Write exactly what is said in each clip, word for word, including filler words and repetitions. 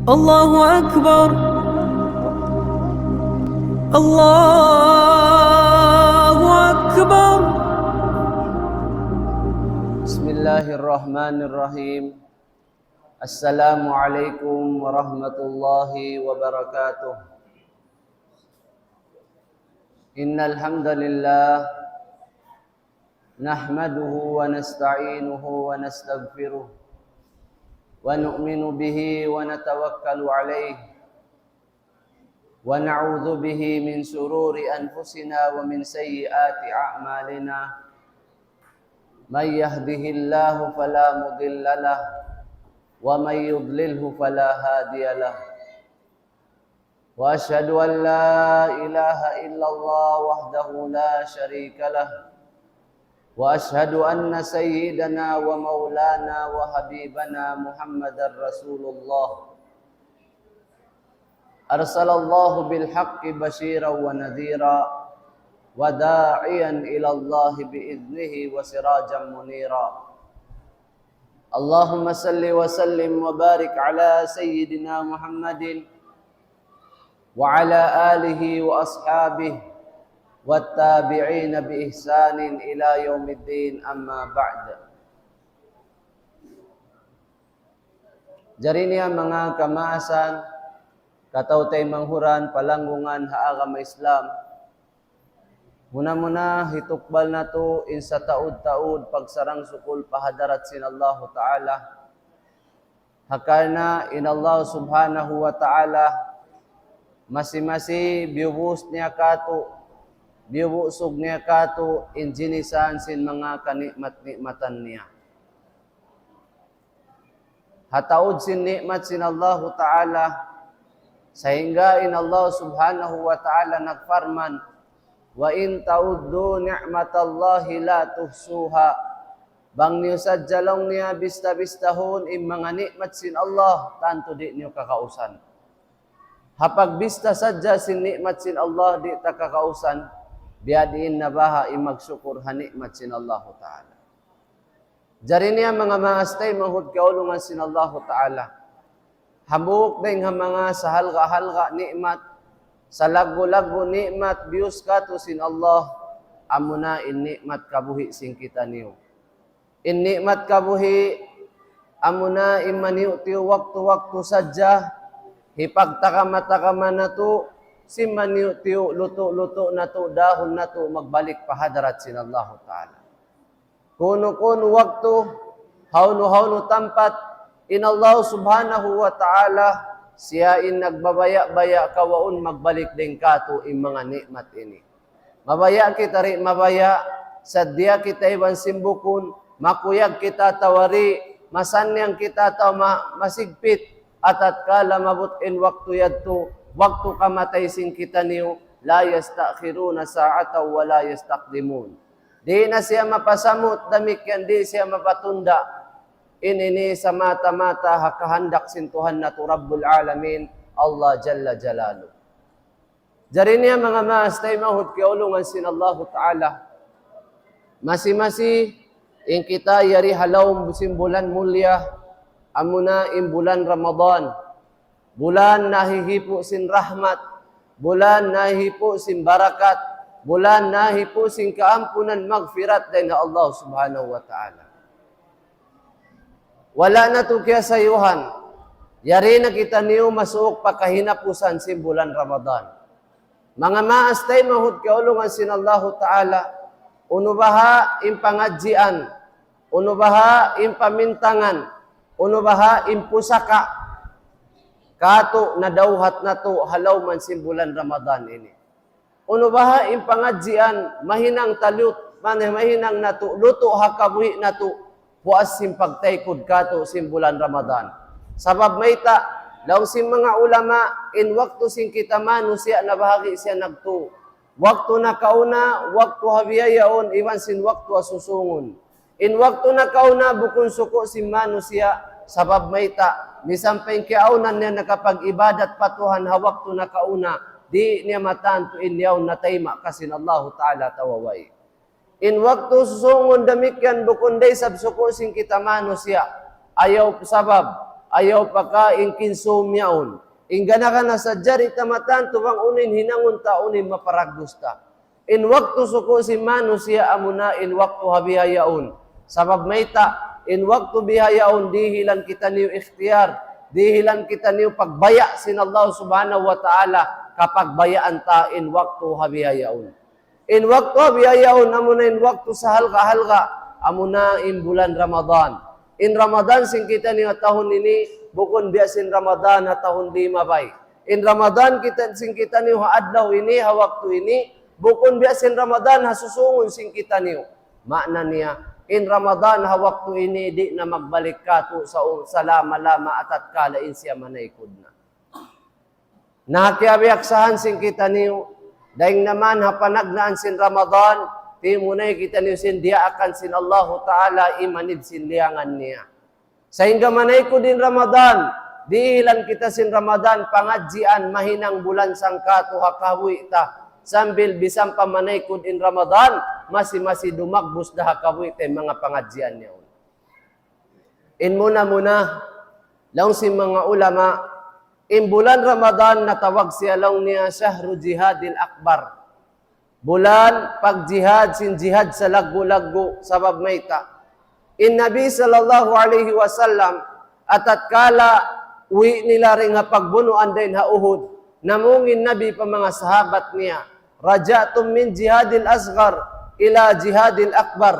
الله أكبر. الله أكبر. بسم الله الرحمن الرحيم. السلام عليكم ورحمة الله وبركاته. إن الحمد لله نحمده ونستعينه ونستغفره ونؤمن به ونتوكل عليه ونعوذ به من شرور أنفسنا ومن سيئات أعمالنا. من يهده الله فلا مضل له ومن يضلله فلا هادي له. وأشهد أن لا إله إلا الله وحده لا شريك له. وأشهد أن سيدنا ومولانا وحبيبنا محمدا رسول الله. أرسل الله بالحق بشيرا ونذيرا وداعيا إلى الله بإذنه وسراجا منيرا. اللهم صل وسلم وبارك على سيدنا محمد وعلى آله وأصحابه والتابعين بإحسان إلى يوم الدين، أما بعد. Jari niya manga kamaasan, kataw-taymanghuran, palanggungan ha agama Islam. Muna-muna, hitukbal natu' in sataud-taud pagsarang-sukul pa hadarat sin Allahu Ta'ala. Ha karna' in Allah Subhanahu wa Ta'ala, masi-masi biyubus niya katu', biyubusug niya katu' in jinisan sin manga kanikmat-nikmatan niya. Ha taud sin nikmat sin Allahu Ta'ala, sahingga in Allah Subhanahu wa Ta'ala nagparman, وإن تعدوا نعمة الله لا تحصوها. Bang niyu sadja laung niya bista-bistahun in manga nikmat sin Allah, tantu di' niyu kakausan. Ha pagbista sadja sin nikmat sin Allah di' ta kakausan, biya' diin na baha' in magsukur ha nikmat sin Allahu Ta'ala. Jari niya manga maas taymanghud kaulungan sin Allahu Ta'ala. Hambuuk dayn ha manga sahalga'-halga' nikmat, salaggu'-laggu' nikmat biyus katu' sin Allah, amuna in nikmat kabuhi' sin kitaniyu. In nikmat kabuhi', amuna in maniyu'-tiyu' waktu-waktu sadja, hipagtakama-takama natu', sin maniyu'-tiyu' lutu'-lutu' natu', dahun natu', magbalik pa hadarat sin Allahu Ta'ala. Kunu-kunu waktu, hawnu-hawnu tampat, in Allah Subhanahu wa Ta'ala, siya in nagbabaya'-baya' kawaun magbalik dayn kātu' in manga nikmat ini. Mabaya' kita di' mabaya', saddiya kita iban sin bukun, makuyag kita atawa di', masannyang kita atawa ma-, masigpit, atatkala maabut in waktu yadtu, waktu kamatay sin kitaniyu, لا يستأخرون ساعة ولا يستقدمون. Di' na siya mapasamut, damikkiyan di' siya mapatunda'. In ini samata-mata ha kahandak sin Tuhan natu' Rabbul Alamin, Allah Jalla Jalaluh. Jari niya manga maas taymanghud kaulungan sin Allahu Ta'ala. Masi-masi in kita yari ha lawm sin bulan mulia, amuna in bulan Ramadan. Bulan nahihipu' sin rahmat, bulan nahihipu' sin barakat, bulan nahihipu' sin kaampunan, magfirat dayn ha Allah Subhanahu wa Ta'ala. Wala' natu' kiyasayuhan, yari na kitaniyu masuuk pa kahinapusan sin bulan Ramadan. Manga maas taymanghud kaulungan sin Allahu Ta'ala, unu baha' in pangadjian, unu baha' in pamintangan, unu baha' in pusaka, katu' nadawhat natu' ha lawm sin bulan Ramadan ini. Unu baha' in pangadjian, mahinang talut, mane mahinang natu', lutu' ha kabuhi' natu', puas sin pagtaykud katu' sin bulan Ramadan. Sabab mayta', laung sin manga ulama, in waktu sin kita manusiya' nabahagi' siya nagtu. Waktu nakauna, waktu ha bihaun, iban sin waktu ha susungun. In waktu nakauna bukun suku' sin manusiya', sabab mayta', misan pa in kiyaawnan niya nakapag-ibadat pa Tuhan ha waktu nakauna, di' niya matantu in yaun natayma' ka sin Allahu Ta'ala atawa way. In waktu susungun damikkiyan bukun da isab suku' sin kita manusiya'. Ayaw sabab, Ayaw pa ka in kinsum yaun. In gana-gana sadja di' ta matantu bang unu in hinangun ta, unu in maparagbus ta. In waktu suku' sin manusiya' amuna in waktu ha bihaun. Sabab mayta', in waktu bihaun dihilan kitaniyu ikhtiyar, dihilan kitaniyu pagbaya' sin Allah Subhanahu wa Ta'ala, kapagbayaan ta in waktu ha bihaun. In waktu ha bihaun, amuna in waktu sahalga'-halga', amuna in bulan Ramadan. In Ramadan sin kitaniyu ha tahun ini, bukun biya' sin Ramadan ha tahun limabay. In Ramadan kita, sin kitaniyu ha adlaw ini, ha waktu ini, bukun biya' sin Ramadan ha susūngun sin kitaniyu. Maana niya, in Ramadan ha waktu ini, di' na magbalik katu' sa, salama-lama atatkala in siya manaykud na. Na ha kiyabiyaksahan sin kitaniyu, dayn naman ha panagnaan sin Ramadan, timunay kitaniyu sin diyaakan sin Allahu Ta'ala imanib sin liyangan niya. Sahingga manaykud in Ramadan, dihilan kita sin Ramadan pangadjian mahinang bulan sangkatu ha kabuhi' ta, sambil bisan pa manaykud in Ramadan, masi-masi dumagbus da ha kabuhi' ta in manga pangadjian niya. In muna-muna, laung sin manga ulama, in bulan Ramadan natawag siya laung niya shahrul jihadil akbar. Bulan pagjihad sin jihad salaggu'-laggu', sabab mayta'. In Nabi sallallahu alayhi wasallam, atatkala uwi' nila dayn ha pagbunuan dayn ha Uhud, namung in Nabi pa manga sahabat niya, رجعتم من جهاد أصغر إلى جهاد أكبر.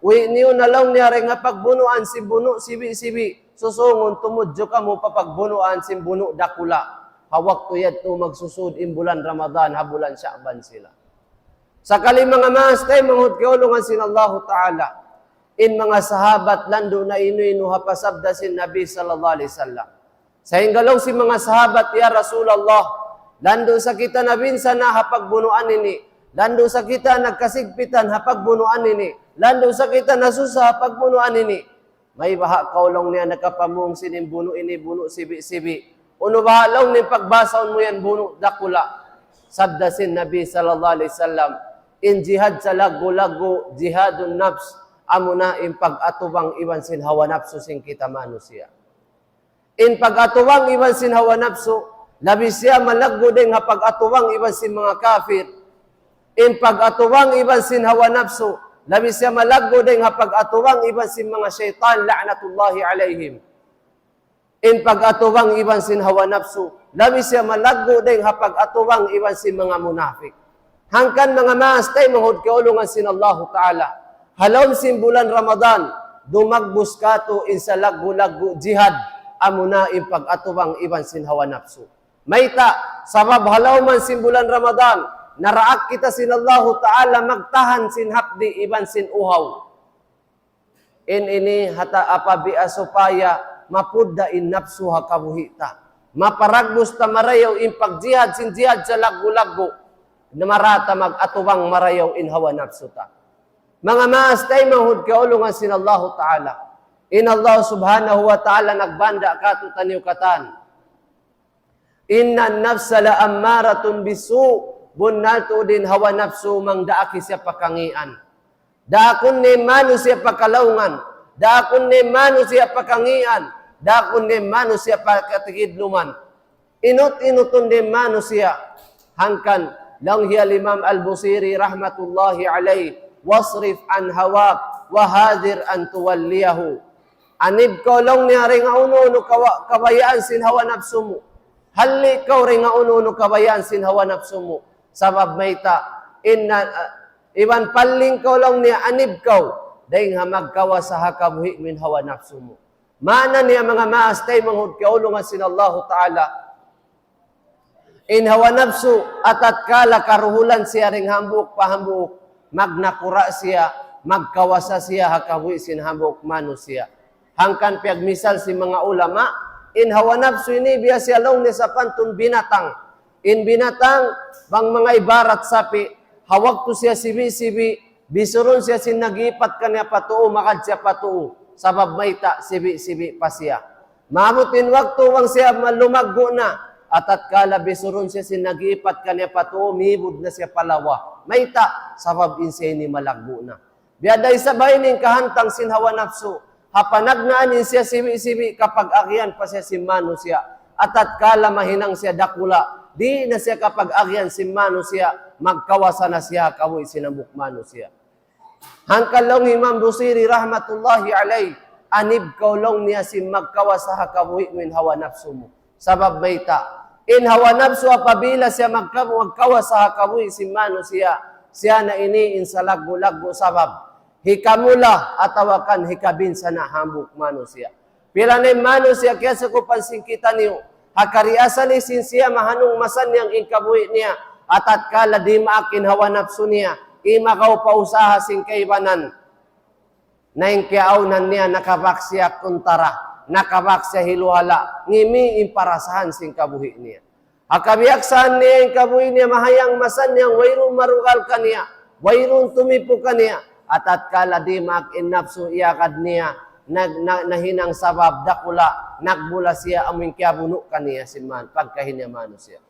Uwi' niyu na laung niya dayn ha pagbunuan sin bunu' sibi'-sibi'. Susūngun tumudju kamu pa pagbunuan sin bunu' dakula'. Ha waktu yadtu magsusūd in bulan Ramadan, ha bulan Sha'ban sila. Sakali manga maas taymanghud kiyaulungan sin Allahu Ta'ala. In manga sahabat landu' na inu-inu ha pasabda sin Nabi sallallahu alayhi wasallam. Sahingga laung sin manga sahabat, "Ya Rasulullah, landu' sa kita nabinsana' ha pagbunuan ini, landu' sa kita nagkasigpitan ha pagbunuan ini, landu' sa kita nasusa ha pagbunuan ini." Mayta' baha' kaw laung niya nakapamung sin in bunu' ini, bunu' sibi'-sibi'. Unu baha' laung niya pagbasahun mu yan bunu' dakula'. Sabda sin Nabi sallallahu alayhi wasallam, in jihad salaggu'-laggu', jihadun nafs, amuna in pag-atubang iban sin hawa napsu sin kita manusiya'. In pag-atubang iban sin hawa napsu, labi siya malaggu' dayn ha pag-atubang iban sin manga kafir. In pag-atubang iban sin hawa napsu, labi siya malaggu' dayn ha pag-atubang iban sin manga shaytan, la'natullahi alayhim. In pag-atubang iban sin hawa napsu, labi siya malaggu' dayn ha pag-atubang iban sin manga munafik. Hangkan manga maas taymanghud kiyaulungan sin Allahu Ta'ala. Ha lawm sin bulan Ramadan, dumagbus katu' in salaggu'-laggu' jihad, amuna in pag-atubang iban sin hawa napsu. Mayta', sabab ha lawm sin bulan Ramadan, naraak kita sin Allahu Ta'ala magtahan sin hapdi' iban sin uhaw. In ini hata apabila supaya mapudda in napsu ha kabuhi' ta. Maparagbus ta marayaw in pagjihad sin jihad salaggu'-laggu'. Na mara ta mag-atubang marayaw in hawa napsu ta. Manga maas taymanghud kiyaulungan sin Allahu Ta'ala. In Allah Subhanahu wa Ta'ala nagbanda' katu' taniyu katan. إن النفس لأمارة بالسوء. Bunnal tuud in hawa napsu mangdaak siya pa kangīan. Daakun niya in manusiya' pa kalaungan. Daakun niya in manusiya' pa kangīan. Daakun niya in manusiya' pa katigidluman. Inut-inutun niya in manusiya'. Hangkan, laung hi Al-Imam Al-Busiri rahmatullahi alayh, واصرف عن هواك وحذر أن توليه. Anib kaw laung niya dayn ha unu-unu kawa-, kabayaan sin hawa napsu mu. Halli' kaw dayn ha unu-unu kabayaan sin hawa napsu mu. Sabab mayta', inna, ah, iban palling kaw laung niya anib kaw dayn ha magkawasa ha kabuhi' mu in hawa napsu mu. Maana niya manga maas taymanghud kiyaulungan sin Allahu Ta'ala. In hawa napsu, atatkala karuhulan siya dayn hambuuk pa hambuuk, magnakura' siya, magkawasa siya ha kabuhi' sin hambuuk manusiya'. Hangkan piyagmisal sin manga ulama, in hawa napsu ini biya' siya laung niya sapantun binatang. In binatang, bang manga ibarat sapi', ha waktu siya sibi'-sibi', bisurun siya sin nag-iipat kaniya pa tuu, magad siya pa tuu. Sabab mayta', sibi'-sibi' pa siya. Maabut in waktu bang siya malumaggu' na, atatkala bisurun siya sin nag-iipat kaniya pa tuu, mibud na siya pa lawa. Mayta', sabab in siya ini malaggu' na. Biya' da isab ha ini in kahantang sin hawa napsu. Ha panagnaan in siya sibi'-sibi', kapag-agihan pa siya sin manusiya'. Atatkala mahinang siya dakula', di' na siya kapag-agihan sin manusiya', magkawasa na siya ha kabuhi' sin hambuuk manusiya'. Hangkan laung Imam Busiri rahmatullahi alayh, anib kaw laung niya sin magkawasa ha kabuhi' mu in hawa napsu mu. Sabab mayta', in hawa napsu apabila siya magka-, magkawasa ha kabuhi' sin manusiya', siya na ini in salaggu'-laggu' sabab hikamula atawa kan hikabinsana' hambuuk manusiya'. Pila na in manusiya' kiyasukupan sin kitaniyu, ha kariasali sin siya mahanung masannyang in kabuhi' niya, atatkala dimaak in hawa napsu niya, imagaw pa usaha sin kaibanan. Na in kiyaawnan niya nakabak siya kuntara, nakabak siya hiluhala', ngimi in parasahan sin kabuhi' niya. Ha kabiyaksahan niya in kabuhi' niya mahayang masannyang wayruun marugal kaniya, wayruun tumipu kaniya, atatkala dimaak in napsu iyagad niya, nag-, na-, nahinang sabab dakula', nagbula siya amu in kiyabunu' kaniya sin man, pagkahi niya manusiya'.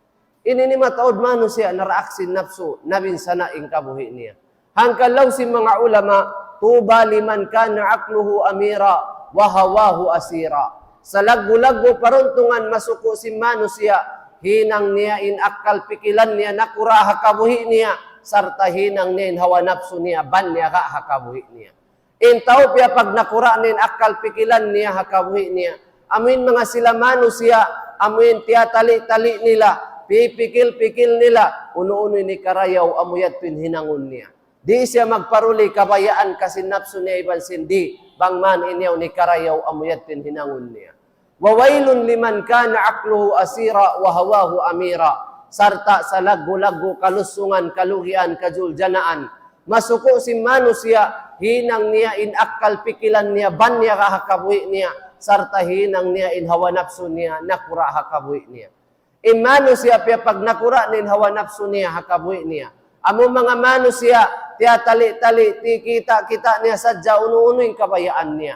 Ini in mataud manusiya' naraak sin napsu, nabinsana' in kabuhi' niya. Hangkan laung sin manga ulama, طوبى لمن كان عقله أميرا وهواه أسيرا. Salaggu'-laggu' paruntungan masuku' sin manusiya', hinang niya in akkal pikilan niya nakura' ha kabuhi' niya, sarta' hinang niya in hawa napsu niya, ban niya ga ha kabuhi' niya. In tau piyapagnakura' niya in akkal pikilan niya ha kabuhi' niya, amu in manga sila manusiya', amu in tiyatali-tali nila, pipikil-pikil nila, unu-unu in hikarayaw, amu yadtu in hinangun niya. Di' siya magparuli kabayaan ka sin napsu niya iban sin di', bang man in yaun hikarayaw, amu yadtu in hinangun niya. وويل لمن كان عقله أسيرا وهواه أميرا. Sarta' salaggu'-laggu' kalusungan, kalugian, kajuljanaan. Masuku' sin manusiya', hinang niya in akkal pikilan niya, ban niya ha kabuhi' niya, sarta' hinang niya in hawa napsu niya, nakura' ha kabuhi' niya. In manusiya' piyapagnakura' niya in hawa napsu niya ha kabuhi' niya. Amu manga manusiya', tiyatali-tali, tikita'-kita' niya sadja unu-unu in kabayaan niya.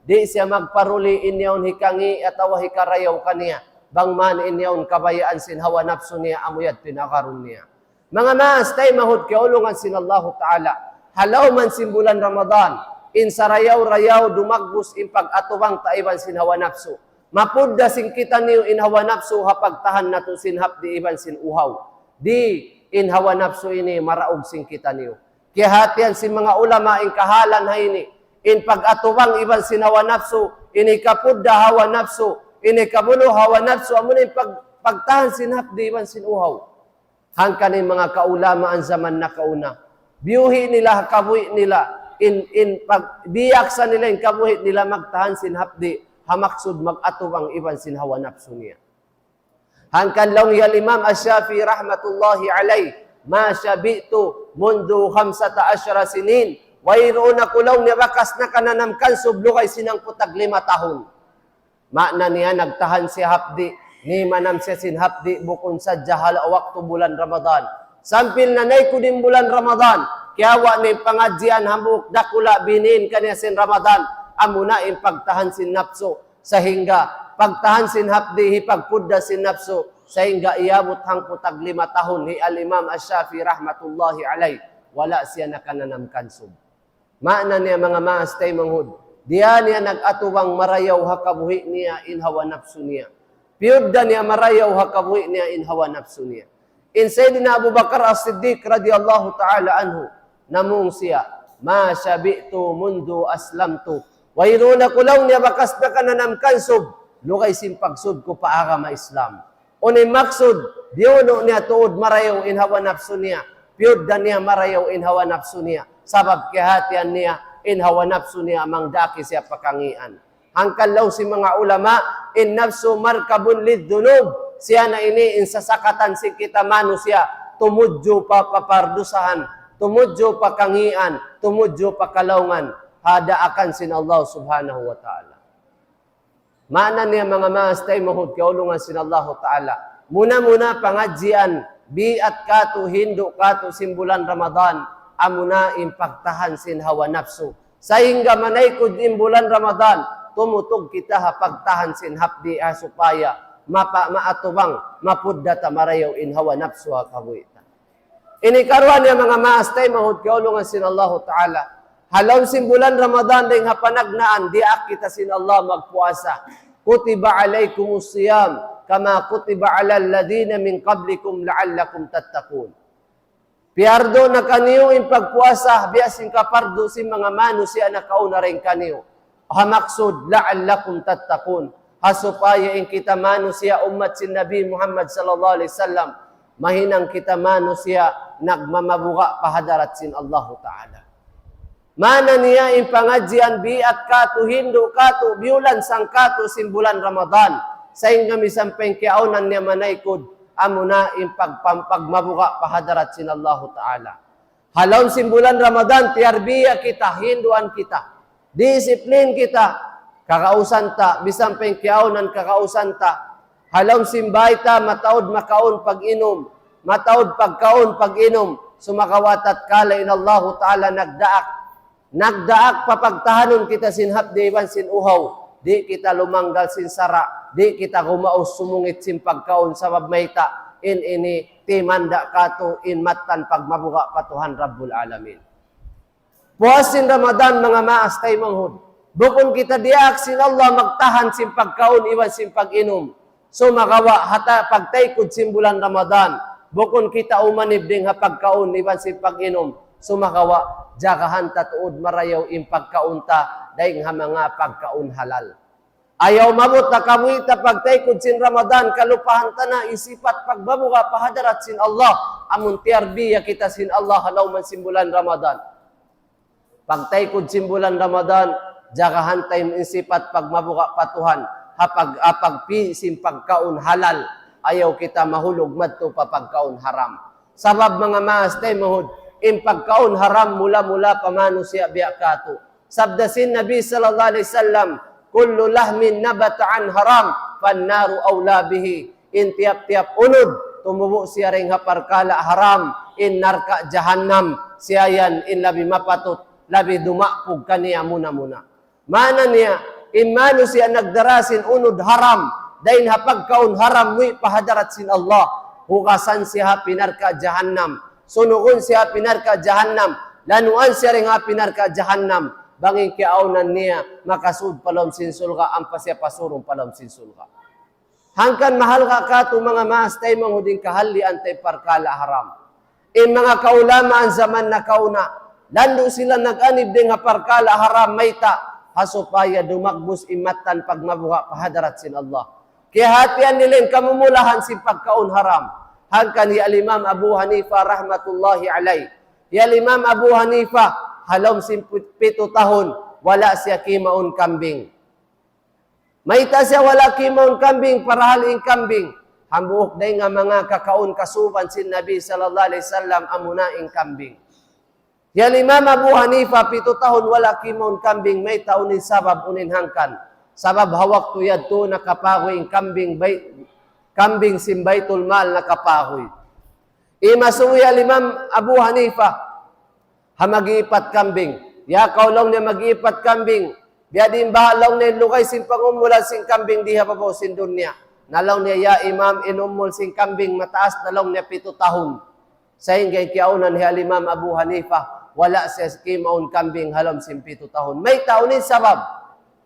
Di' siya magparuli in yaun hikangi' atawa hikarayaw kaniya. Bang man in yaun kabayaan sin hawa napsu niya, amu yadtu in agarun niya. Manga maas taymanghud kiyaulungan sin Allahu Ta'ala. Ha lawm sin bulan Ramadan, in sarayaw-rayaw dumagbus in pag-atubang ta iban sin hawa napsu. Mapudda sin kitaniyu in hawa napsu ha pagtahan natu' sin hapdi' iban sin uhaw. Di' in hawa napsu ini maraug sin kitaniyu. Kiyahatihan sin manga ulama in kahalan ha ini, in pag-atubang iban sin hawa napsu, in hikapudda hawa napsu, in hikabunu' hawa napsu, amu in pag-, pagtahan sin hapdi' iban sin uhaw. Hangkan in manga kaulamaan jaman nakauna, biyuhi' nila ha kabuhi' nila, in, in pag-, biyaksa nila in kabuhi' nila magtahan sin hapdi', ha maksud mag-atubang iban sin hawa napsu niya. Hangkan laung hi Al-Imam Ash-Shafi'i rahmatullahi alayh, ما شبعت منذ خمسة عشر سنين. Wayruun aku laung niya bakas nakananam kansub lugay sin hangpu' tag lima tahun. Maana niya nagtahan siya hapdi', nimanam siya sin hapdi' bukun sadja ha waktu bulan Ramadan. Sampay na naikud in bulan Ramadan, kiyawa' niya in pangadjian hambuuk dakula' binin kaniya sin Ramadan, amuna in pagtahan sin napsu. Sahingga pagtahan sin hapdi', hipagpudda sin napsu, sahingga iyabut hangpu' tag lima tahun hi Al-Imam Ash-Shafi'i rahmatullahi alayh, wala' siya nakananam kansub. Maana niya manga maas taymanghud, di' niya nag-atubang marayaw ha kabuhi' niya in hawa napsu niya. Piyudda niya marayaw ha kabuhi' niya in hawa napsu niya. In Sayyidina Abu Bakar As-Siddiq radiyallahu ta'ala anhu, namung siya, ما شبعت منذ أسلمت. Wayruun aku laung niya bakas nakananam kansub, lugay sin pagsud ku pa agama Islam. Unu in maksud, biyunu' niya tuud marayaw in hawa napsu niya, piyudda niya marayaw in hawa napsu niya, sabab kiyahatihan niya, in hawa napsu niya mangdaki siya pa kangian. Hangkan laung sin manga ulama, in napsu مركب للذنوب. Siya na ini in sasakatan sin kita manusiya', tumudju pa, pa pardusahan, tumudju pa kangian, tumudju pa kalaungan, ha daakan sin Allah subhanahu wa ta'ala. Maana niya manga maas taymanghud kiyaulungan sin Allahu ta'ala. Muna-muna pangadjian, biat katu', hindu' katu' sin bulan Ramadan, amuna in pagtahan sin hawa napsu. Sahingga manaikud in bulan Ramadan, tumutug kita ha pagtahan sin hapdi' ha supaya mapa-, maatubang, mapudda ta marayaw in hawa napsu ha kabuhi' ta. Ini karuwa niya manga maas taymanghud kiyaulungan sin Allahu ta'ala. Ha lawm sin bulan Ramadan, dayn ha panagnaan, diyaak kita sin Allah magpuasa. كتب عليكم الصيام كما كتب على الذين من قبلكم لعلكم تتقون. Piyardu na kaniyu in pagpuasa, biya' sin kapardu sin manga manusiya' nakauna dayn kaniyu. Ha maksud, لعلكم تتقون. Ha supaya in kita manusiya' ummat sin Nabi Muhammad sallallahu alayhi wasallam, mahinang kita manusiya' nagmamabuga' pa hadarat sin Allahu Ta'ala. Maana niya in pangadjian biat katu', hindu' katu', biyulan sang katu' sin bulan Ramadan. Saingga misan pa in kiyaawnan niya manaykud, amuna in pagpam-, pagmabuga' pa hadarat sin Allahu Ta'ala. Ha lawm sin bulan Ramadan, tiyarbiya kita, hinduan kita. Disiplin kita, kagausan ta, misan pa in kiyaawnan kagausan ta. Ha lawm sin bāy ta, mataud makaun pag-inum, mataud pagkaun pag-inum, sumagawa' tatkala in Allahu Ta'ala nagdaak. Nagdaak pa pagtahanun kita sin hapdi' iban sin uhaw. Di' kita lumanggal sin sara', di' kita gumaus sumungit sin pagkaun sabab mayta', in ini timanda' katu' in mattan pagmabuga' pa Tuhan Rabbul Alamin. Puas sin Ramadan, manga maas taymanghud. Bukun kita diyaak sin Allah magtahan sin pagkaun iban sin pag-inum. Sumagawa' ha ta-, pagtaykud sin bulan Ramadan, bukun kita umanib dayn ha pagkaun iban sin pag-inum. Sumagawa' jagahan ta tuud marayaw in pagkaun ta dayn ha manga pagkaun halal. Ayaw maabut na kabuhi' ta pagtaykud sin Ramadan, kalupahan ta na in sipat pagmabuga' pa hadarat sin Allah, amun tiyarbiya kita sin Allah ha lawm sin bulan Ramadan. Pagtaykud sin bulan Ramadan, jagahan ta in sipat pagmabuga' pa Tuhan, ha pag-, ha pagpī' sin pagkaun halal, ayaw kita mahulug madtu pa pagkaun haram. Sabab manga maas taymanghud, in pagkaun haram mula-mula pa manusiya' biya' katu'. Sabda sin Nabi sallallahu alayhi wasallam, كل لحم نبت عن حرام فالنار أولى به. In tiyap-tiyap unud, tumubu' siya dayn ha parkala' haram, in narka' jahannam, siya yan in labi mapatut, labi duma'pug kaniya muna-muna. Maana niya, in manusiya' nagdara sin unud haram, dayn ha pagkaun haram, muwi' pa hadarat sin Allah, hugasan siya ha api narka' jahannam, sunugun siya ha api narka' jahannam, lanuan siya dayn ha api narka' jahannam, bang in kiyaawnan niya makasud pa lawm sin surga', ampa siya pasurun pa lawm sin surga'. Hangkan mahalga' katu' manga maas taymanghud in kahallian ta in parkala' haram. In manga kaulamaan jaman nakauna, landu' sila nag-anib dayn ha parkala' haram mayta', ha supaya dumagbus in mattan pagmabuga' pa hadarat sin Allah. Kiyahatihan nila in kamumulahan sin pagkaun haram. Hangkan hi Al-Imam Abu Hanifa rahmatullahi alayh. Hi Al-Imam Abu Hanifa, ha lawm sin pit-, pitu tahun, wala' siya kimaun kambing. Mayta' siya wala' kimaun kambing, parahal in kambing, hambuuk dayn ha manga kakaun kasuban sin Nabi sallallahu alayhi wasallam, amuna in kambing. Hi Al-Imam Abu Hanifa, pitu tahun wala' kimaun kambing, mayta' unu in sabab, unu in hangkan. Sabab ha waktu yadtu nakapaguy in kambing, bay-, kambing sin Baytul Mal nakapaguy. Imasubu hi Al-Imam Abu Hanifa, ha mag-iipat kambing. Ya kaw laung niya mag-iipat kambing. Biya' diin baha' laung niya in lugay sin pangumulan sin kambing di ha babaw sin dunya. Na laung niya, ya Imam, in umul sin kambing mataas na laung niya pitu tahun. Saingga in kiyaawnan hi Al-Imam Abu Hanifa, wala' siya kimaun kambing ha lawm sin pitu tahun. Mayta', unu in sabab?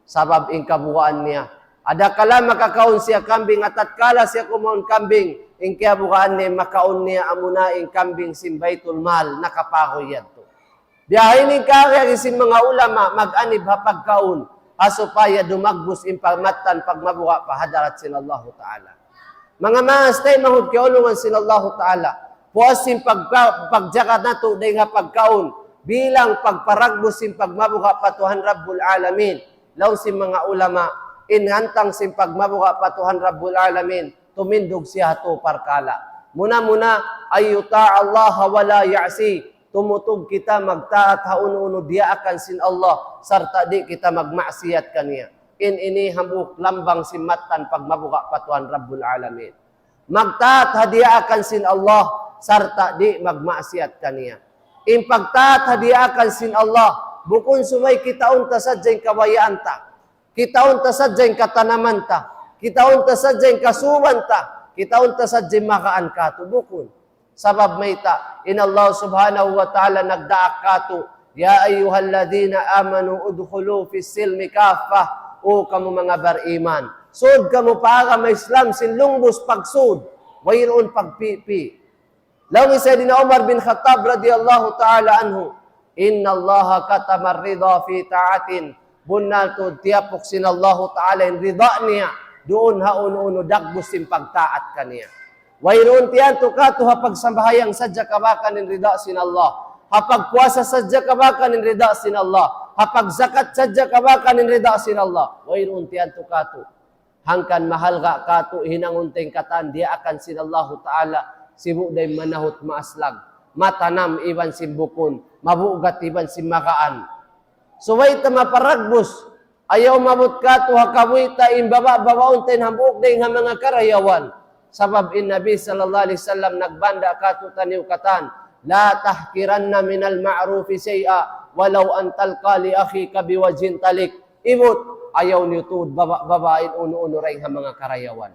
Sabab in kabugaan niya. Adakala makakaun siya kambing, atatkala siya kumaun kambing, in kiyabugaan niya, makaun niya amuna in kambing sin Baytul Mal, nakapaguy yadtu. Biya' ha ini in kaagi-agi sin manga ulama, mag-anib ha pagkaun, ha supaya dumagbus in pagmattan pagmabuga' pa hadarat sin Allahu Ta'ala. Manga maas taymanghud kiyaulungan sin Allahu Ta'ala. Puas sin pagka-, pagjaga natu' dayn ha pagkaun, bilang pagparagbus sin pagmabuga' pa Tuhan Rabbul Alamin. Laung sin manga ulama, in hantang sin pagmabuga' pa Tuhan Rabbul Alamin, tumindug siya ha tū parkala'. Muna-muna, أن يطاع الله ولا يعصى. Tumutug kita magtaat ha unu-unu diyaakan sin Allah, sarta' di' kita magmaksiyat kaniya. In ini hambuuk lambang sin mattan pagmabuga' pa Tuhan Rabbul Alamin. Magtaat ha diyaakan sin Allah, sarta' di' magmaksiyat kaniya. In pagtaat ha diyaakan sin Allah, bukun subay kitaun ta sadja in kabayaan ta. Kitaun ta sadja in katanaman ta. Kitaun ta sadja in kasuban ta. Kitaun ta sadja in magaan katu'. Bukun. Sabab mayta', in Allah Subhanahu wa Ta'ala nagdaak katu', يا أيها الذين آمنوا ادخلوا في السلم كافة. O kamu manga bariman, sud kamu pa agama Islam sin lungbus pagsud, wayruun pagpipi. Laung hi Sayyidina Umar bin Khattab radiyallahu ta'ala anhu, إن الله كتم الرضا في طاعة. Bunnal tuud tiyapuk sin Allahu Ta'ala in rida niya duun ha unu-unu dagbus sin pagtaat kaniya. Wayruun tiyantu katu' ha pagsambahayang sadja kabakan in rida sin Allah. Ha pagpuasa sadja kabakan in rida sin Allah. Ha pagzakat sadja kabakan in rida sin Allah. Wayruun tiyantu katu'. Hangkan mahalga' katu' hinangun ta in katan diyaakan sin Allahu Ta'ala, sibu' da in manahut maaslag, matanam iban sin bukun, mabugat iban sin magaan. Subay ta maparagbus, ayaw maabut katu' ha kabuhi' ta in baba'-babaun ta in hambuuk dayn ha manga karayawan. Sabab in Nabi sallallahu alayhi wasallam nagbanda' katu'taniyu katan, لا تحقرن من المعروف شيئا ولو أن تلقى لأخيك بوجه طليق. Ibut, ayaw niyu tuud baba'-baba' in unu-unu dayn ha manga karayawan.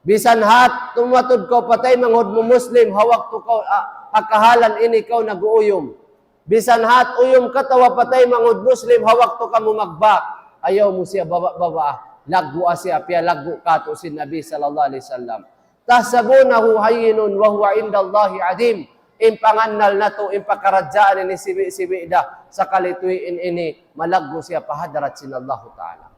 Bisan hat tumatud kaw pa taymanghud mu Muslim, ha waktu kaw, ah, ha kahalan ini kaw nag-uuyum. Bisan hat uyum katawa pa taymanghud Muslim, ha waktu kamu magbak. Ayaw mu siya baba'-baba'. Laggua siya, piyalaggu' katu' sin Nabi sallallahu alayhi wasallam. تحسبونه هينا وهو عند الله عظيم. In pangannal natu', in pakaradjaan ini sibi'-sibi' da, sakali tuud in ini malaggu' siya pa hadarat sin Allahu Ta'ala.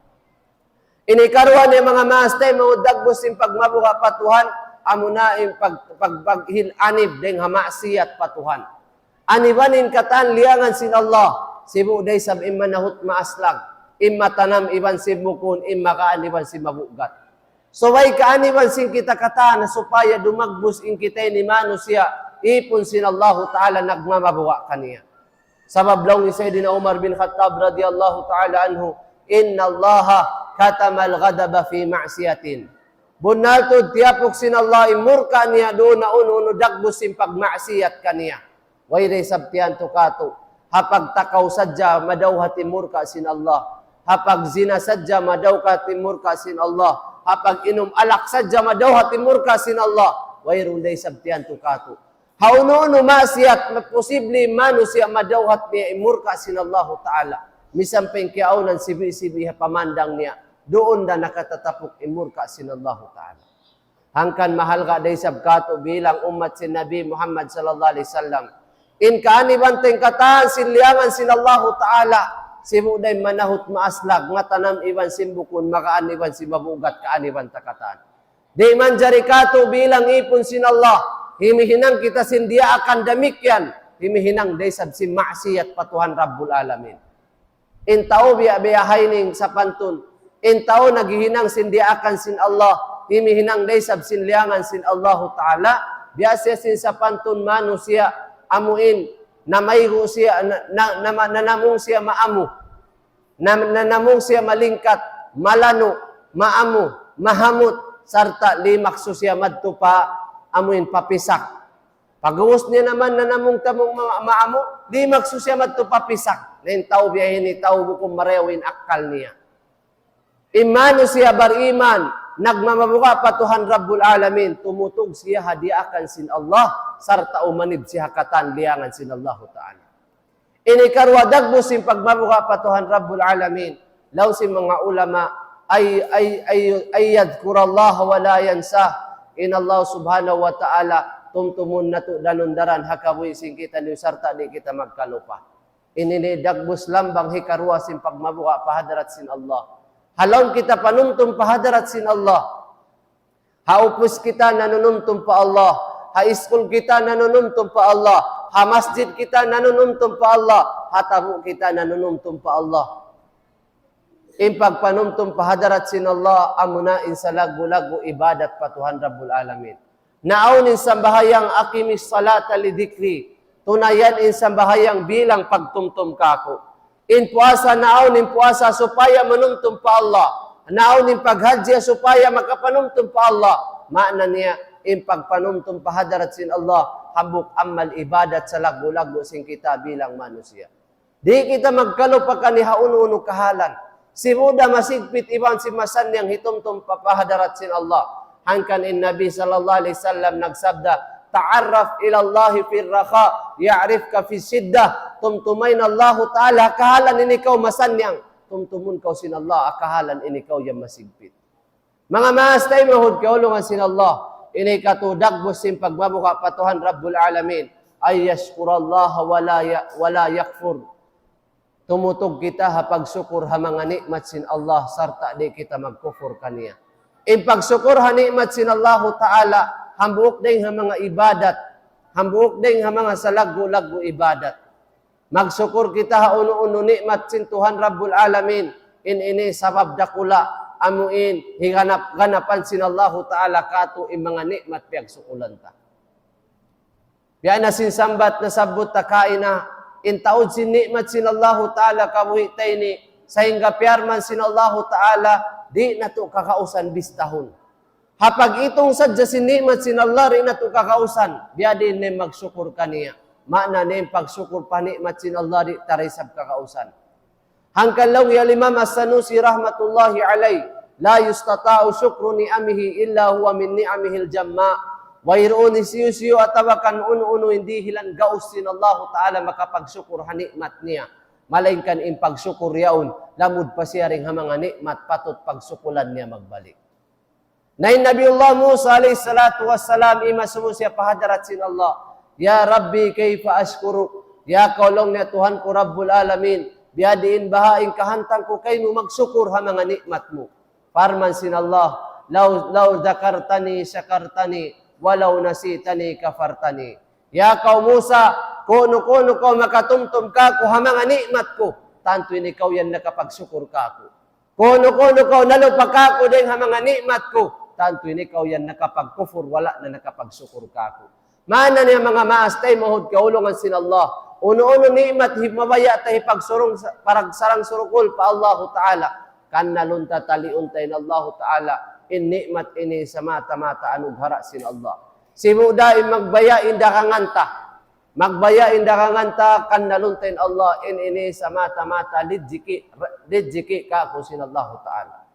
Ini karuwa niya manga maas taymanghud, dagbus sin pagmabuga' pa Tuhan, amuna in pag-, pag-, paghinanib dayn ha maksiyat pa Tuhan. Aniban in katan liyangan sin Allah, sibu' da isab in manahut maaslag, in matanam iban sin bukun, in magaan iban sin mabugat. Subay kaaniban sin kita katan supaya dumagbus in kita ini manusiya', ipun sin Allahu Ta'ala nagmamabuga' kaniya. Sabab laung hi Sayyidina Umar bin Khattab radiyallahu ta'ala anhu, إن الله كتم الغضب في معصية. Bunnal tuud tiyapuk sin Allah in murka niya duun ha unu-unu dagbus sin pagmaksiyat kaniya. Way da isab tiyantu katu'. Ha pagtakaw sadja madawhat in murka sin Allah. Ha pagzina sadja madawhat in murka sin Allah. Ha pag-inum alak sadja madawhat in murka sin Allah. Wayruun da isab tiyantu katu'. Ha unu-unu maksiyat, ma-, posible manusiya' madawhat niya in murka sin Allahu Ta'ala. Misan pa in kiyaawnan sibi'-sibi' ha pamandang niya, duun da nakatatapuk in murka sin Allahu Ta'ala. Hangkan mahalga' da isab katu' bilang ummat sin Nabi Muhammad sallallahu alayhi wasallam. In kaaniban ta in katan sin liyangan sin Allahu Ta'ala, sibu' da in manahut maaslag, matanam iban sin bukun, magaan iban sin mabugat kaaniban ta katan. Di' manjari katu' bilang ipun sin Allah, himihinang kita sin diyaakan damikkiyan, himihinang da isab sin maksiyat pa Tuhan Rabbul Alamin. In tau biya'-biya' ha ini sapantun, in tau naghihinang sin diyaakan sin Allah, himihinang da isab sin liyangan sin Allahu Ta'ala, biya' siya sin sapantun manusiya', amu in, namaygu' siya, na, na, na, nanamung siya maamu. Na, nanamung siya malingkat, malanu', maamu, mahamut, sarta' limaksu siya madtu pa amuin pa pisak. Pag'ubus niya naman nanamung-tamung ma-, maamu, limaksu siya madtu pa pisak. Na in tau biya' ini, tau bukun marayaw in akkal niya. In manusiya' bariman, nagmamabuga' pa Tuhan Rabbul Alamin, tumutug siya ha diyaakan sin Allah, sarta' umanib siya ha katan liyangan sin Allahu Ta'ala. Ini karuwa dagbus sin pagmabuga' pa Tuhan Rabbul Alamin. Laung sin manga ulama, أي، أي، أي، أن يذكر الله ولا ينساه. In Allah Subhanahu wa Ta'ala, tumtumun natu' danun-daran ha kabuhi' sin kitaniyu sarta' di' kita magkalupa. Ini in dagbus lambang hikaruwa sin pagmabuga' pa hadarat sin Allah. Ha lawm kita panumtum pa hadarat sin Allah. Ha upus kita nanunumtum pa Allah. Ha iskul kita nanunumtum pa Allah. Ha masjid kita nanunumtum pa Allah. Ha tabu' kita nanunumtum pa Allah. In pagpanumtum pa hadarat sin Allah, amuna in salaggu'-laggu' ibadat pa Tuhan Rabbul Alamin. Naawn in sambahayang أقم الصلاة لذكري. Tunayan in sambahayang bilang pagtumtum kaku'. In puasa, naawn in puasa supaya manumtum pa Allah. Naawn in paghajji supaya makapanumtum pa Allah. Maana niya, in pagpanumtum pa hadarat sin Allah, hambuuk amal ibadat salaggu'-laggu' sin kita bilang manusiya'. Di' kita magkalupa kaniya ha unu-unu kahalan. Sibu' da masigpit iban sin masannyang hitumtum pa, pa hadarat sin Allah. Hangkan in Nabi sallallahu alayhi wasallam nagsabda, تعرف إلى الله في الرخاء يعرفك في الشدة. Tumtuma in Allahu Ta'ala ha kahalan in ikaw masannyang. Tumtumun kaw sin Allah ha kahalan in ikaw yan masigpit. Manga maas taymanghud kaulungan sin Allah, ini katu dagbus sin pagmabuga' pa Tuhan Rabbul Alamin, أن يشكر الله ولا ي-، ولا يكفر. Tumutug kita ha pagsukur ha manga ni'mat sin Allah sarta' di' kita magkufur kaniya. In pagsukur ha ni'mat sin Allahu Ta'ala, hambuuk dayng ha manga ibadat, hambuuk dayng ha manga salaggu'-laggu' ibadat. Magsukur kita ha unu-unu ni'mat sin Tuhan Rabbul Alamin. In ini sabab dakula', amu in higanap-ganapan sin Allahu Ta'ala katu' in manga ni'mat piyagsukulan ta. Biya' na sin sambat nasabbut ta kaina, in taud sin ni'mat sin Allahu Ta'ala kabuhi' ta ini, sahingga piyarman sin Allahu Ta'ala, di' natu' kakausan bistahun. Ha pag-itung sadja sin ni'mat sin Allah, di' natu' kakausan. Biya' diin in magsukur kaniya. Maana niya in pagsukur pa ni'mat sin Allah, di' ta da isab kakausan. Hangkan laung hi Al-Imam As-Sanusi rahmatullahi alayh, لا يستطاع شكر نعمه إلا هو من نعمه الجماء. Wayruun hisiyu-siyu atawa kan unu-unu in dihilan gaus sin Allahu Ta'ala makapagsukur ha ni'mat niya. Malaingkan in pagsukur yaun, lamud pa siya dayn ha manga ni'mat patut pagsukulan niya magbalik. Na in Nabiullah Musa alayhi salatu wassalam, imasubu siya pa hadarat sin Allah. يا رب كيف أشكرك؟ Ya kaw laung niya Tuhan ku Rabbul Alamin, biya' diin baha' in kahantang ku kaymu magsukur ha manga ni'mat mu. Parman sin Allah, لو، لو ذكرتني شكرتني ولو نسيتني كفرتني. Ya kaw Musa, kunu-kunu kaw makatumtum kāku' ha manga ni'mat ku, tantu in ikaw yan nakapagsukur kāku'. Kunu-kunu kaw nalupa kāku' dayng ha manga ni'mat ku, tantu in ikaw yan nakapagkufur, wala' na nakapagsukur kāku'. Maana niya manga maas taymanghud kaulungan sin Allah. Unu-unu ni'mat hi-, mabaya' ta hipagsurung sa-, paragsarang-surukul pa Allahu Ta'ala. Kannalun ta, taliun ta in Allahu Ta'ala. In ni'mat ini samata-mata anughara sin Allah. Sibu' da in magbaya' in dagangan ta. Magbaya' in dagangan ta, kannalun ta in Allah, in ini samata-mata rijiki, rijiki kāku' sin Allahu Ta'ala.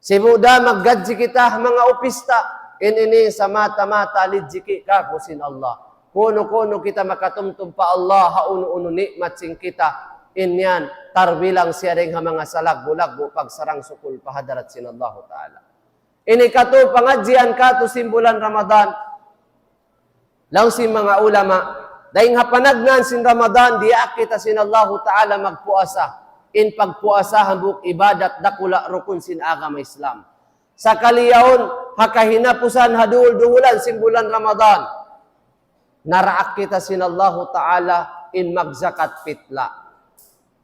Sibu' da maggadji kita ha manga upis ta, in ini samata-mata rijiki kāku' sin Allah. Kunu-kunu kita makatumtum pa Allah, ha unu-unu ni'mat sin kita, in yan, tarbilang siya dayn ha manga salaggu'-laggu' pagsarang-sukul pa hadarat sin Allahu Ta'ala. Ini katu pangadjian katu sin bulan Ramadan. Laung sin manga ulama, dayn ha panagnaan sin Ramadan, diyaak kita sin Allahu Ta'ala magpuasa. In pagpuasa hambuuk ibadat dakula' rukun sin agama Islam. Sakali yaun, ha kahinapusan ha duhul-duhulan sin bulan Ramadan, naraak kita sin Allahu Ta'ala in magzakat pitla'.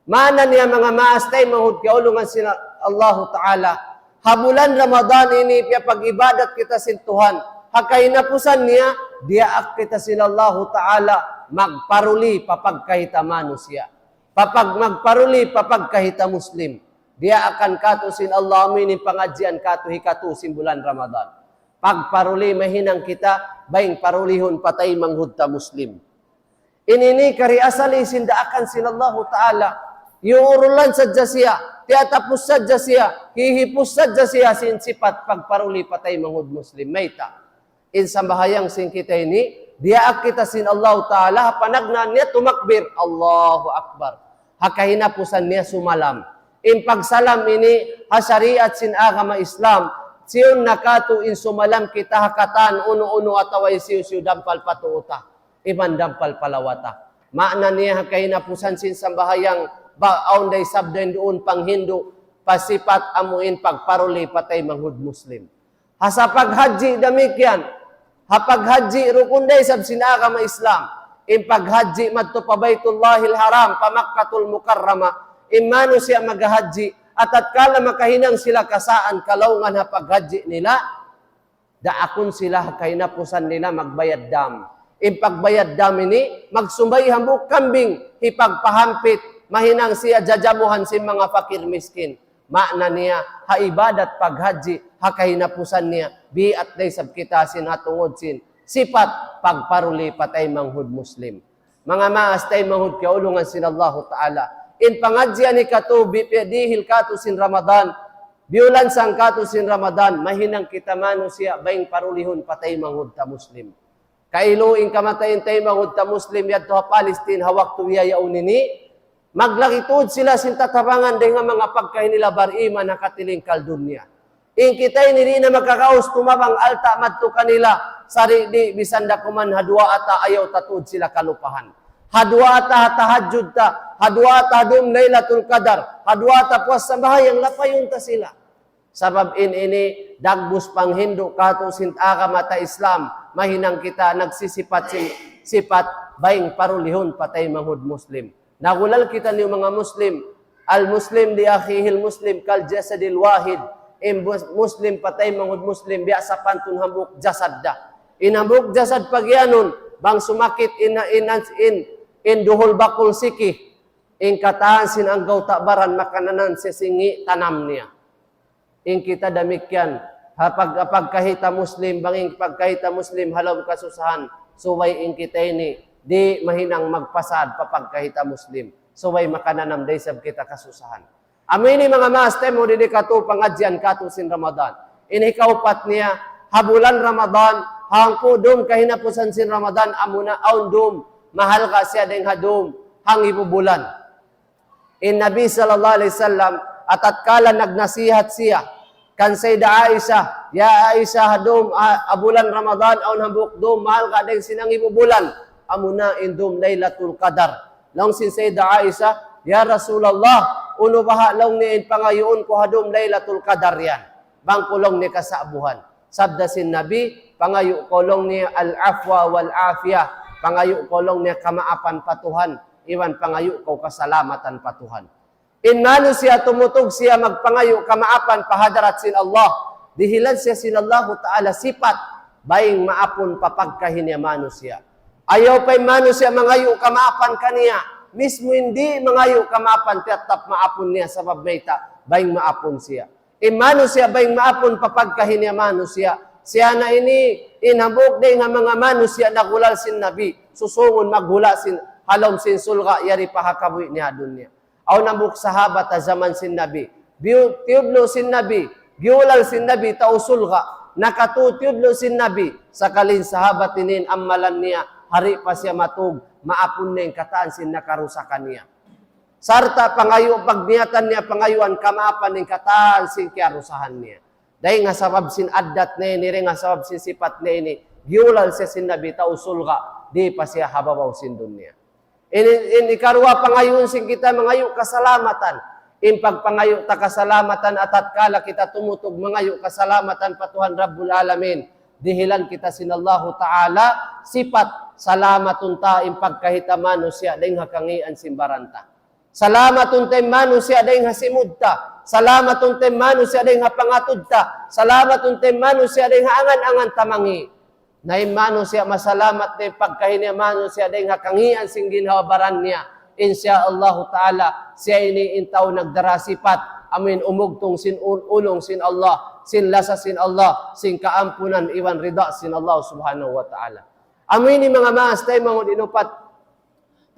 Maana niya manga maas taymanghud kaulungan sin Allahu Ta'ala. Ha bulan Ramadan ini piyapag-ibadat kita sin Tuhan. Ha kahinapusan niya, diyaak kita sin Allahu Ta'ala magparuli pa pagkahi ta manusiya'. Pa pag-, magparuli pa pagkahi ta Muslim. Diyaakan katu sin Allah amu ini pangadjian katu hikatu sin bulan Ramadan. Pagparuli mahinang kita, bayng parulihun pa taymanghud ta Muslim. In ini kari asali sin daakan sin Allahu Ta'ala. Iyuurulan sadja siya, tiyatapus sadja siya, hihipus sadja siya sin sipat pagparuli pa taymanghud Muslim. Mayta'? In sambahayang sin kita ini, diyaak kita sin Allahu Ta'ala, ha panagnaan niya tumakbir, Allahu Akbar. Ha kahinapusan niya sumalam. In pagsalam ini, ha shariat sin agama Islam, siyun na katu' in sumalam kita ha katan unu-unu atawa hisiyu-siyu dampal pa tuu ta. Iban dampal pa lawa ta. Maana niya ha kahinapusan sin sambahayang, ba-, awn da isab dayn duun panghindu', pa sipat amu in pagparuli pa taymanghud Muslim. Ha sa paghajji damikkiyan, ha paghajji rukun da isab sin agama Islam. In paghajji madtu pa Baytullahil Haram, pa Makkatul Mukarramah. In manusiya' maghajji, ha tatkala makahinang sila kasaan kalaungan ha paghajji nila, daakun sila ha kahinapusan nila magbayad dam. In pagbayad dam ini, magsumbay hambuuk kambing, hipagpahampit, mahinang siya jajamuhan sin manga fakir miskin. Maana niya, ha ibadat paghajji, ha kahinapusan niya, biat da isab kita sin ha tungud sin sipat pagparuli pa taymanghud Muslim. Manga maas taymanghud kaulungan sin Allahu Ta'ala. In pangadjian hikatu bi-, dihil katu sin Ramadan, biyulansang katu sin Ramadan, mahinang kita manusiya' bayng parulihun pa taymanghud ta Muslim. Kailu in kamatay in taymanghud ta Muslim yadtu ha Palestine ha waktu biya' yaun ini, maglagi' tuud sila sin tatabangan dayn ha manga pagkahi nila bar-iman ha katilingkal dunya. In kita ini di' na makakaus tumabang alta' madtu kanila, sari' di' bisan da kuman ha duwaa ta ayaw ta tuud sila kalupahan. Ha duwaa ta, ha tahajjud ta, ha duwaa ta dum Laylatul Qadar, ha duwaa ta puas sambahayang lapayun ta sila. Sabab in ini dagbus panghindu' katu' sin agama ta Islam, mahinang kita nagsisipat sin sipat bayng parulihun pa taymanghud Muslim. Nagulal kitaniyu manga Muslim, المسلم لأخيه المسلم كالجسد الواحد. In mus-, Muslim pa taymanghud Muslim biya' sapantun hambuuk jasad da. In hambuuk jasad pagiyanun, bang sumakit in, in, in, in duhul bakul siki, in katan sin anggawta' baran makananan sin ngi' tanam niya. In kita damikkiyan, ha pag-, pagkahi ta Muslim, bang in pagkahi ta Muslim ha lawm kasusahan, subay in kita ini, di' mahinang magpasad pa pagkahi ta Muslim. Subay makananam da isab kita kasusahan. Amu ini manga maas taymanghud ini katu' pangadjian katu' sin Ramadan. In hikaupat niya, ha bulan Ramadan, hangpu' dum kahinapusan sin Ramadan, amuna awn dum, mahalga' siya dayn ha dum, hangibu bulan. In Nabi sallallahu alayhi wasallam, atatkala nagnasihat siya, kan Sayyidah Aisha, "Ya Aisha, ha dum, ha, ha bulan Ramadan, awn hambuuk dum, mahalga' dayn sin hangibu bulan." Amuna in dum Laylatul Qadar. Laung sin Sayyidah Aisha, "Ya Rasulullah, unu baha' laung niya in pangayuun ku ha dum Laylatul Qadar yan? Bang ku laung niya kasa'buhan." Sabda sin Nabi, "Pangayu' kaw laung niya al-afwa wal-afiyah." Pangayu' kaw laung niya kamaapan pa Tuhan, iban pangayu' kaw kasalamatan pa Tuhan. In manusiya' tumutug siya magpangayu' kamaapan pa hadarat sin Allah, dihilan siya sin Allahu Ta'ala sipat, bayng maapun pa pagkahi niya manusiya'. Ayaw pa in manusiya' mangayu' kamaapan kaniya, mismu in di' mangayu' kamaapan, tiyatap maapun niya sabab mayta', bayng maapun siya. In manusiya' bayng maapun pa pagkahi niya manusiya'. Siya na ini, in hambuuk dayn ha manga manusiya' naghulal sin Nabi, susungun maghula' sin, ha lawm sin surga', yari pa ha kabuhi' niya ha dunya. Awn hambuuk sahabat ha jaman sin Nabi. Biyu-, tiyudlu' sin Nabi, giyulal sin Nabi tau surga'. Nakatū tiyudlu' sin Nabi. Sakali in sahabat ini in amalan niya, di' pa siya matūg, maapun niya in katan sin nakarusakan niya. Sarta' pangayu', pagniyatan niya pangayuan kamaapan in katan sin kiyarusahan niya. Dayn ha sabab sin addat niya ini, dayn ha sabab sin sipat niya ini, giyulal siya sin Nabi tau surga', di' pa siya ha babaw sin dunya. Ini, ini karuwa pangayuun sin kita mangayu' kasalamatan. In pagpangayu' ta kasalamatan, atatkala kita tumutug mangayu' kasalamatan pa Tuhan Rabbul Alamin, dihilan kita sin Allahu Ta'ala sipat, salamatun ta in pagkahi ta manusiya' dayn ha kangīan sin baran ta. Salamatun ta in manusiya' dayn ha simud ta. Salamatun ta in manusiya' dayn ha pangatud ta. Salamatun ta in manusiya' dayn ha angan-angan ta mangī'. Na in manusiya' masalamat dayn pagkahi niya manusiya' dayn ha kangīan sin ginhawa-baran niya, insya Allahu Ta'ala, siya ini in tau nagdara sipat, amuin umugtung sin ul-, ulung sin Allah, sin lasa sin Allah, sin kaampunan iban rida sin Allah Subhanahu wa Ta'ala. Amu ini manga maas taymanghud inupat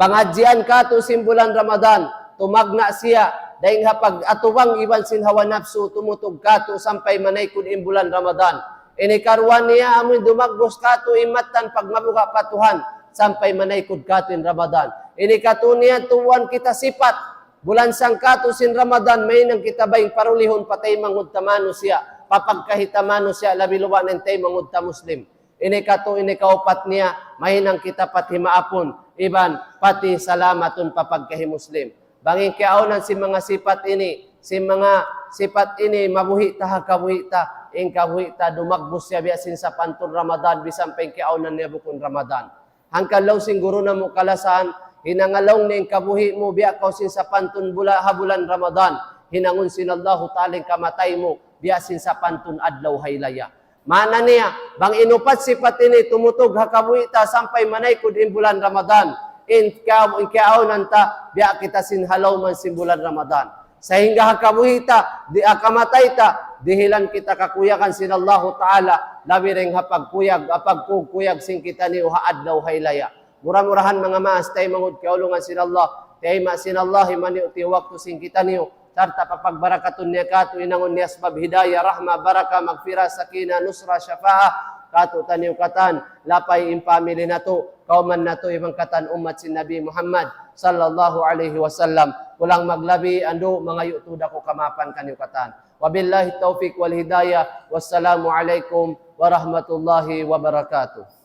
pangadjian katu' sin bulan Ramadan, tumagna' siya, dayn ha pag-atubang iban sin hawa napsu, tumutug katu' sampay manaykud in bulan Ramadan. Ini karuwa niya amuin dumagbus katu' in mattan pagmabuga' pa Tuhan, sampay manaykud katu' in Ramadan. Ini katu' niya tuwan kita sipat, bulan sangkatu' sin Ramadan, mahinang kita bayng parulihun pa taymanghud ta manusiya', pa pagkahi ta manusiya', labi luba' na in taymanghud ta Muslim. Ini katu', ini kaupat niya, mahinang kita pati maapun, iban pati salamatun pa pagkahi Muslim. Bang in kiyaawnan sin manga sipat ini, sin manga sipat ini, mabuhi' ta ha kabuhi' ta, in kabuhi' ta, dumagbus siya biya' sin sapantun Ramadan, bisan pa in kiyaawnan niya bukun Ramadan. Hangkan laung sin guru namu' kalasahan, hinanga laung niya in kabuhi' mu, biya' kaw sin sapantun bula-, ha bulan Ramadan, hinangun sin Allahu Ta'ala in kamatay mu, biya' sin sapantun adlaw haylaya. Maana niya, bang in upat sipat ini tumutug ha kabuhi' ta sampay manaykud in bulan Ramadan, in ka-, in kiyaawnan ta, biya' kita sin ha lawm sin bulan Ramadan. Sahingga ha kabuhi' ta, di-, ha kamatay ta, dihilan kita kakuyagan sin Allahu Ta'ala, labi dayn ha pagkuyag, ha pagkukuyag sin kitaniyu ha adlaw haylaya. Mura-murahan manga maas taymanghud kiyaulungan sin Allah, tayma' sin Allah, himaniyu ti waktu sin kitaniyu, sarta' papagbarakatun niya katu', hinangun niya sabab hidayah, rahmah, barakah, magfirah, sakinah, nusrah, shafaah, Kātu'niyu katan, lapay in family natu', kawman natu' iban katan ummat sin Nabi Muhammad sallallahu alayhi wasallam. Kulang maglabi, andu', mangayu' tuud aku kamaapan kaniyu katan. وبالله التوفيق والهداية. والسلام عليكم ورحمة الله وبركاته.